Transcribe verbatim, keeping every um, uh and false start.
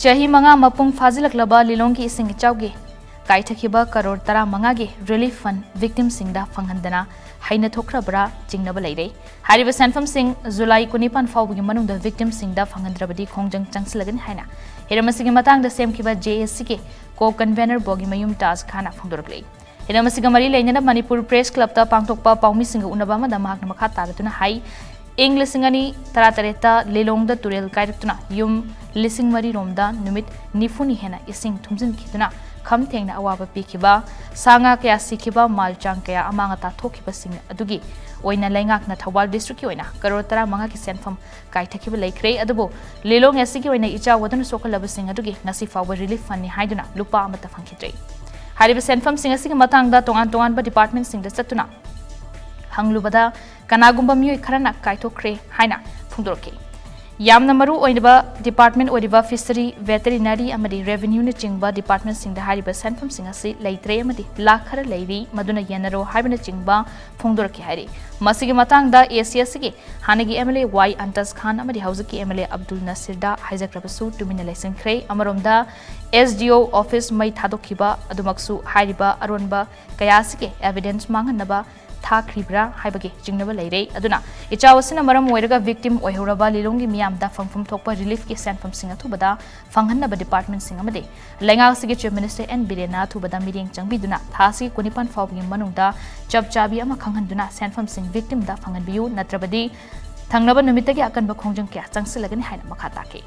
ꯆꯍꯤ ꯃꯉꯥ ꯃꯄꯨꯡ ꯐꯥꯖꯤꯜꯂꯛꯂꯕ ꯂꯤꯂꯣꯡꯒꯤ ꯏꯁꯤꯡ ꯏꯆꯥꯎꯒꯤ ꯀꯥꯏꯊꯈꯤꯕ ꯀꯔꯣꯔ ꯇꯔꯥꯃꯉꯥꯒꯤ relief fund victimꯁꯤꯡꯗ ꯐꯪꯍꯟꯗꯅ ꯍꯩꯅ ꯊꯣꯛꯈ꯭ꯔꯕ꯭ꯔꯥ ꯆꯤꯡꯅꯕ ꯂꯩꯔꯦ꯫ ꯍꯥꯏꯔꯤꯕ ꯁꯦꯟꯐꯝꯁꯤꯡ ꯖꯨꯂꯥꯏ ꯀꯨꯟꯅꯤꯄꯥꯟ ꯐꯥꯎꯕꯒꯤ ꯃꯅꯨꯡꯗ victimꯁꯤꯡꯗ ꯐꯪꯍꯟꯗ꯭ꯔꯕꯗꯤ ꯈꯣꯡꯖꯪ ꯆꯪꯁꯤꯜꯂꯒꯅꯤ ꯍꯥꯏꯅ ꯍꯤꯔꯝ ꯑꯁꯤꯒꯤ ꯃꯇꯥꯡꯗ ꯁꯦꯝꯈꯤꯕ JACꯒꯤ co-convener ꯕꯣꯒꯤ ꯃꯌꯨꯝ ꯇꯥꯖ ꯈꯥꯟꯅ ꯐꯣꯡꯗꯣꯔꯛꯂꯤ꯫ ꯍꯤꯔꯝ ꯑꯁꯤꯒ ꯃꯔꯤ ꯂꯩꯅꯅ ꯃꯅꯤꯄꯨꯔ Press Clubꯇ ꯄꯥꯡꯊꯣꯛꯄ ꯄꯥꯎꯃꯤꯁꯤꯡꯒ ꯎꯅꯕ ꯑꯃꯗ ꯃꯍꯥꯛꯅ ꯃꯈꯥ ꯇꯥꯔꯗꯨꯅ ꯍꯥꯏ, ꯏꯪ ꯂꯤꯁꯤꯡ ꯑꯅꯤ ꯇꯔꯥꯇꯔꯦꯠꯇ ꯂꯤꯂꯣꯡꯗ ꯇꯨꯔꯦꯜ ꯀꯥꯏꯔꯛꯇꯨꯅ ꯌꯨꯝ ꯂꯤꯁꯤꯡ ꯃꯔꯤ ꯔꯣꯝꯗ ꯅꯨꯃꯤꯠ ꯅꯤꯐꯨꯅꯤ ꯍꯦꯟꯅ ꯏꯁꯤꯡ ꯊꯨꯝꯖꯤꯟꯈꯤꯗꯨꯅ ꯈꯝ ꯊꯦꯡꯅ ꯑꯋꯥꯕ ꯄꯤꯈꯤꯕ, ꯁꯥ ꯉꯥ ꯀꯌꯥ ꯁꯤꯈꯤꯕ, ꯃꯥꯜ ꯆꯥꯡ ꯀꯌꯥ ꯑꯃꯥꯡ ꯑꯇꯥ ꯊꯣꯛꯈꯤꯕꯁꯤꯡ ꯑꯗꯨꯒꯤ ꯑꯣꯏꯅ ꯂꯩꯉꯥꯛꯅ ꯊꯧꯕꯥꯜ districtꯀꯤ ꯑꯣꯏꯅ ꯀꯔꯣꯔ ꯇꯔꯥꯃꯉꯥꯒꯤ ꯁꯦꯟꯐꯝ ꯀꯥꯏꯊꯈꯤꯕ ꯂꯩꯈ꯭ꯔꯦ꯫ ꯑꯗꯨꯕꯨ ꯂꯤꯂꯣꯡ ꯑꯁꯤꯒꯤ ꯑꯣꯏꯅ ꯏꯆꯥꯎ ꯑꯗꯨꯅ ꯁꯣꯛꯍꯜꯂꯕꯁꯤꯡ ꯑꯗꯨꯒꯤ ꯉꯁꯤ ꯐꯥꯎꯕ relief fundꯅꯤ ꯍꯥꯏꯗꯨꯅ ꯂꯨꯄꯥ ꯑꯃꯠꯇ ꯐꯪꯈꯤꯗ꯭ꯔꯦ꯫ ꯍꯥꯏꯔꯤꯕ ꯁꯦꯟꯐꯝꯁꯤꯡ ꯑꯁꯤꯒꯤ ꯃꯇꯥꯡꯗ ꯇꯣꯉꯥꯟ ꯇꯣꯉꯥꯟꯕ departmentꯁꯤꯡꯗ ꯆꯠꯇꯨꯅ ꯍꯪꯂꯨꯕꯗ ꯀꯅꯥꯒꯨꯝꯕ ꯃꯤꯑꯣꯏ ꯈꯔꯅ ꯀꯥꯏꯊꯣꯛꯈ꯭ꯔꯦ ꯍꯥꯏꯅ ꯐꯣꯡꯗꯣꯔꯛꯈꯤ꯫ ꯌꯥꯝꯅ ꯃꯔꯨ ꯑꯣꯏꯔꯕ department ꯑꯣꯏꯔꯤꯕ Fishery, Veterinary ꯑꯃꯗꯤ Revenueꯅꯆꯤꯡꯕ departmentꯁꯤꯡꯗ ꯍꯥꯏꯔꯤꯕ ꯁꯦꯟꯐꯝꯁꯤꯡ ꯑꯁꯤ ꯂꯩꯇ꯭ꯔꯦ ꯑꯃꯗꯤ ꯂꯥꯛ ꯈꯔ ꯂꯩꯔꯤ, ꯃꯗꯨꯅ ꯌꯦꯟꯅꯔꯣ ꯍꯥꯏꯕꯅꯆꯤꯡꯕ ꯐꯣꯡꯗꯣꯔꯛꯈꯤ ꯍꯥꯏꯔꯤ꯫ ꯃꯁꯤꯒꯤ ꯃꯇꯥꯡꯗ ACSꯒꯤ ꯍꯥꯟꯅꯒꯤ MLA ꯋꯥꯏ ꯑꯟꯇꯖ ꯈꯥꯟ ꯑꯃꯗꯤ ꯍꯧꯖꯤꯛꯀꯤ MLA ꯑꯕꯗꯨꯜ ꯅꯁꯤꯔꯗ ꯍꯥꯏꯖꯈ꯭ꯔꯕꯁꯨ ꯇꯨꯃꯤꯟꯅ ꯂꯩꯁꯤꯟꯈ꯭ꯔꯦ꯫ ꯑꯃꯔꯣꯝꯗ SDO office ꯃꯩ ꯊꯥꯗꯣꯛꯈꯤꯕ ꯑꯗꯨꯃꯛꯁꯨ ꯍꯥꯏꯔꯤꯕ ꯑꯔꯣꯟꯕ ꯀꯌꯥ ꯑꯁꯤꯒꯤ evidence ꯃꯥꯡꯍꯟꯅꯕ ꯊꯥꯈ꯭ꯔꯤꯕ꯭ꯔꯥ ꯍꯥꯏꯕꯒꯤ ꯆꯤꯡꯅꯕ ꯂꯩꯔꯦ꯫ ꯑꯗꯨꯅ ꯏꯆꯥꯎ ꯑꯁꯤꯅ ꯃꯔꯝ ꯑꯣꯏꯔꯒ victim ꯑꯣꯏꯍꯧꯔꯕ ꯂꯤꯂꯣꯡꯒꯤ ꯃꯤꯌꯥꯝꯗ ꯐꯪꯐꯝ ꯊꯣꯛꯄ reliefꯀꯤ ꯁꯦꯟꯐꯝꯁꯤꯡ ꯑꯊꯨꯕꯗ ꯐꯪꯍꯟꯅꯕ departmentꯁꯤꯡ ꯑꯃꯗꯤ ꯂꯩꯉꯥꯛ ꯑꯁꯤꯒꯤ Chief Minister N ꯕꯤꯔꯦꯟꯅ ꯑꯊꯨꯕꯗ ꯃꯤꯠꯌꯦꯡ ꯆꯪꯕꯤꯗꯨꯅ ꯊꯥ ꯑꯁꯤꯒꯤ ꯀꯨꯟꯅꯤꯄꯥꯟ ꯐꯥꯎꯕꯒꯤ ꯃꯅꯨꯡꯗ ꯆꯞ ꯆꯥꯕꯤ ꯑꯃ ꯈꯪꯍꯟꯗꯨꯅ ꯁꯦꯟꯐꯝꯁꯤꯡ victimꯗ ꯐꯪꯍꯟꯕꯤꯌꯨ, ꯅꯠꯇ꯭ꯔꯕꯗꯤ ꯊꯪꯅꯕ ꯅꯨꯃꯤꯠꯇꯒꯤ ꯑꯀꯟꯕ ꯈꯣꯡꯖꯪ ꯀꯌꯥ ꯆꯪꯁꯤꯜꯂꯒꯅꯤ ꯍꯥꯏꯅ ꯃꯈꯥ ꯇꯥꯈꯤ꯫